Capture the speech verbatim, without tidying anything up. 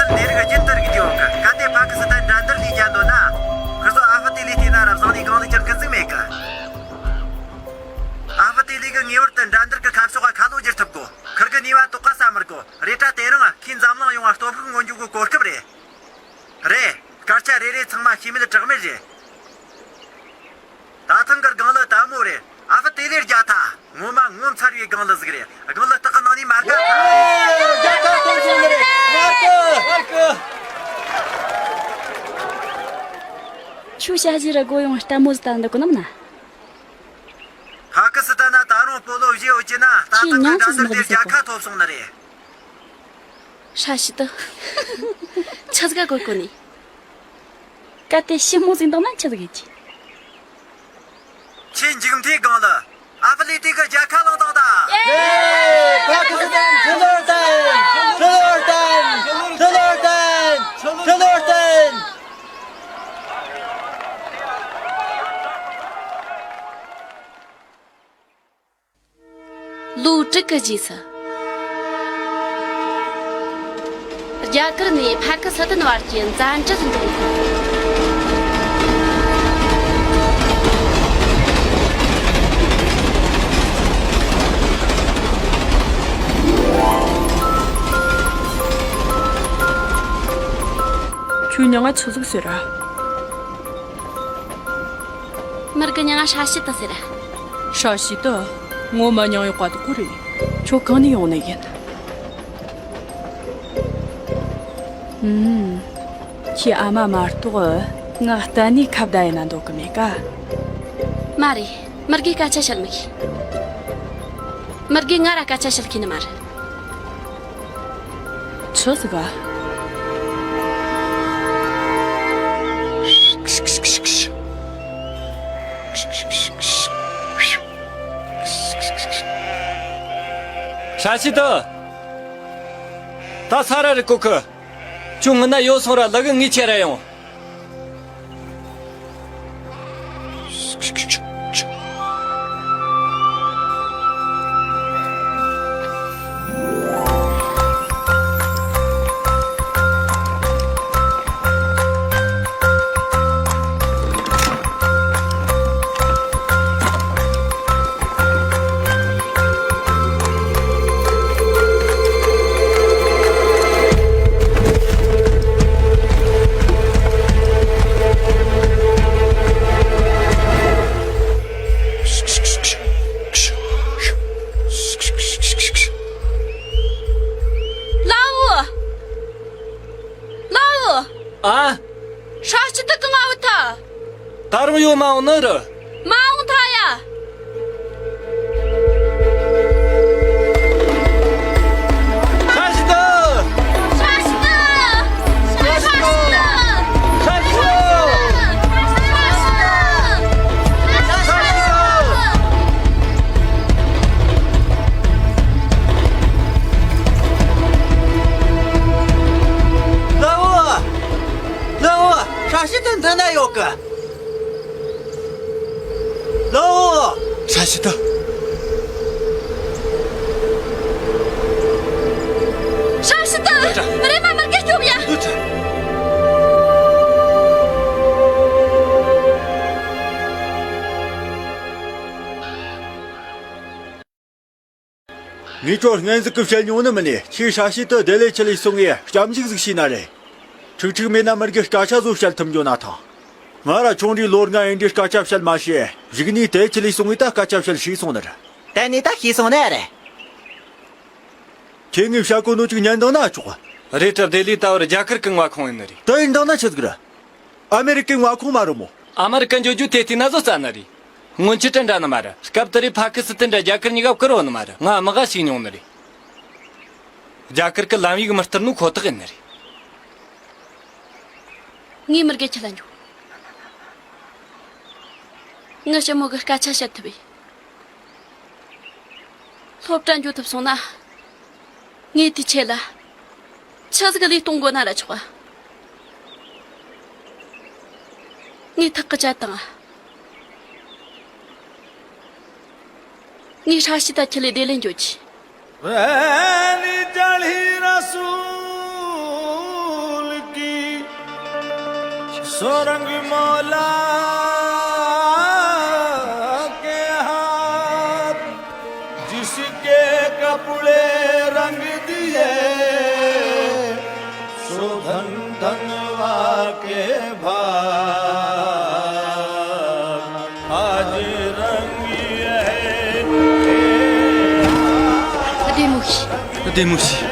ནད་རིགས་རྒྱུན་དུ་རིག་རྒྱུ་ཡོད་གི། གལ་ཏེ་ཕ་ཁི་སི་ཐན་འགྲན་བསྡུར་ལས་རྒྱལ་འདོད་ན། ཁི་ཚོ་ཨ་ཧྥི་ཏི་ལི་བལྟས་ན་ར་བཟང་ནས་གང་ལ་ཀྱང་སྐུ་གཟུགས་མེད་གི། ཨ་ཧྥི་ཏི་ལི་གི་ངེས་པར་དུ་འགྲན་བསྡུར་གི་ཁ་ཕྱོགས་ཁ་ལོ་བསྒྱུར་ཐུབ་དགོ། ཁིར་གི་ནུས་པ་དོགས་པ་ཟ་མི་དགོ། རེད་དྲ་དེ་རིང་ཁྱེད་འཛམ་གླིང་ཡོངས་སྟོབས་ཤུགས་མངོན་འགྱུར་གི་གོ་སྐབས་རེད། རེད། སྐར་ཆ་རེ་རེ་ཚང་མ་ཤེས་མེད་གྲགས་མེད་རེད། ད་ཐེངས་ཀྱི་སྒང་ལ་དལ་མོ་རེད། ཨ་ཧྥི་ཏི་ལི་རྒྱལ་ཐལ། ངོ་མ་ངོ་མཚར་བའི་སྒང་ལ་ཟིག་རེད། སྒང་ལ་སྟག་གི་ནང་ནས་མར་ག་རྒྱལ་ཁ་ཐོབ་སོང་ནི་རེད། མར་གི། མར་གི། ཁྱོད་ཞ་ཞི་ར་སྒོ་ཡོང་ལྟད་མོ་ཟིག་ལྟ་འདུག་གི་ནམ་ན། ཕ་ཁི་སི་ཐན་ན་ད་རུང་སྤོ་ལོ་བཞི་ཡོད་ཀྱི་ན་ད་ཁྱེད་ཐེངས་ཀྱི་མྱང་ཆི་འགྲན་བསྡུར་ཟིག་དེ་མ་རྒྱལ་ཁ་ཐོབ་སོང་ནི་རེད། ཧྲ་ཤི་ཏི། ཆི་ཟིག་ག་གོ་གོ་ནི། གལ་ཏེ་ཞི་མོ་ཟིག་འདང་ན་ཆི་ཟིག་ཡེད་ཀྱི། ཁྱེད་མཇུག་མཐའི་སྒང་ལ་ཨ་ཧྥི་ལི་ཏི་གི་རྒྱལ་ཁ་བླངས་བཏང་ད། ཡེ། ཕ་ཁི་སི་ཐན་ཁྲི་ལོར་བརྟན། ཁྲི་ལོར་བརྟན། ཁྲི་ལོར་བརྟན། ཁྲི་ལོར་བརྟན། ལོ་དྲུག་གི་རྗེས་སུ། རྒྱ་གར་ནས་ཕ་ཁི་སི་ཐན་བར་གྱི་མཛའ་འབྲེལ་འགྲོ་འགོ། ཁྱོད་མྱིང་ང་ཆི་ཟིག་ཟེར་ར། མིར་གི་མྱིང་ང་ཧྲ་ཤི་ཏི་ཟེར། ཧྲ་ཤི་ཏི། ངོ་མ་མྱིང་ཡག་པ་དེ་ཁོ་རེད། ཁྱོད་གང་ནས་ཡོང་ནི་ཡིན། ཨུམ། ཁྱེད་ཨ་མ་མ་གཏོགས་ང་གཏན་ནས་ཁ་བརྡ་ཡེད་ན་འདོད་གི་མེད་ཀ། མ་རེད། མིར་གིས་སྐད་ཆ་བཤད་མི་ཤེས། མིར་གིས་ང་ར་སྐད་ཆ་བཤད་ཤེས་ནི་མ་རེད། ཆི་ཟིག་ག། ཧྲ་ཤི་ཏི། ད་ས་ར་རི་ཀོ་ཁི། ཁྱོད་སྔུན་ན་ཡོད་སོང་ར་ལ་གི་ངས་ཁྱེར་ར་ཡོང་། ལའོ། ལའོ། ཨ། ཧྲ་ཤི་ཏི་གང་ང་བུད་ཐལ། ད་རུང་ཡོད་མ་འོང་ནི་རེད། མ་འོང་ཐལ་ཡ། ཧྲ་ཤི་ཏི། ཧྲ་ཤི་ཏི། ཧྲ་ཤི་ཏི། ཧྲ་ཤི་ཏི། ལའོ། ལའོ། ཧྲ་ཤི་ཏི་འདི་ན་ཡོད་གི། ལའོ། ཧྲ་ཤི་ཏི། ཧྲ་ཤི་ཏི། རེམ་མ་མིར་གེ་སྐྱོབ་ཡ། ངས་ཁྱོད་སྔོན་ཟིག་གི་བཤད་མྱོང་ནི་མིན་ནས། ཁྱེད་ཧྲ་ཤི་ཏི་བདེ་ལེགས་ཁྲིད་ལས་སོང་ངས་སྐྱབས་འཇུག་ཟིག་བྱས་ན་རེད། ཁྲིག་ཁྲིག་མེད་ན་མིར་གེ་སྐད་ཆ་བཟོ་བཤད་ཐུབ་འགྱོ་ན་ཐང་། ང་ར་ཆུང་དུས་ལོ་ལྔ་ཡིན་དུས་སྐད་ཆ་བཤད་མ་ཤེས། གཞུག་ནས་དེ་ཁྲིད་ལས་སོང་ངས་ད་སྐད་ཆ་བཤད་ཤེས་སོང་ནི་རེད། དེ་ནས་ད་ཤེས་སོང་ནི་རེད། ཁྱེད་ངས་བཤད་གོ་ནོ་ཅིག་ཉན་དང་ན་ཆོག་རེད་དྲ་བདེ་ལེགས་ད་བར་རྒྱ་གར་གི་མངའ་ཁོངས་ཡིན་ནི་རེད། དེ་ཡིན་དང་ན་ཆི་ཟིག་རེད། ཨ་མེ་རི་ཀའི་མངའ་ཁོངས་མ་རེད་མོ། ཨ་མེ་རི་ཀ་འགྱོ་རྒྱུ་དེ་བལྟས་ན་བཟོ་རྩ་ནི་རེད། སྔོན་ཆད་དྲན་འདྲ་ནི་མ་རེད། སྐབས་དེ་རེད་ཕ་ཁི་སི་ཐན་འདྲ་རྒྱ་གར་གཉིས་ཀ་བསྐུར་བ་ནི་མ་རེད། ང་དམག་ག་ཞུགས་མྱོང་ནི་རེད། རྒྱ་གར་གི་ལམ་ཡིག་མི་སྟེར་ནོ་ཁོ་ཐག་ཡིན་ནི་རེད། ངས་མིར་གེ་ཁྲིད་ལ་འགྱོ། ངའི་ཞི་མོ་གི་སྐད་ཆ་བཤད་ཐུབ་པས། སློབ་གྲྭ་འགྱོ་ཐུབ་སོང་ན། ངས་དེའི་ཆེད་ལ་ཆི་ཟིག་ལས་གཏོང་དགོས་ན་ར་ཆོག་ག་ངས་ཐག་གི་བཅད་བཏང་། ངས་ཧྲ་ཤི་ཏི་ཁྲིད་ལས་བདེ་ལེགས་འགྱོ་རྒྱུ། سو رنگ مولا کے ہاتھ، جس کے کپڑے رنگ دیے، سو دھن دھن وا کے بھاگ، آج رنگ یہ ہے۔ ཨ་བདེ་མོ་ཤི། ཨ་བདེ་མོ་ཤི།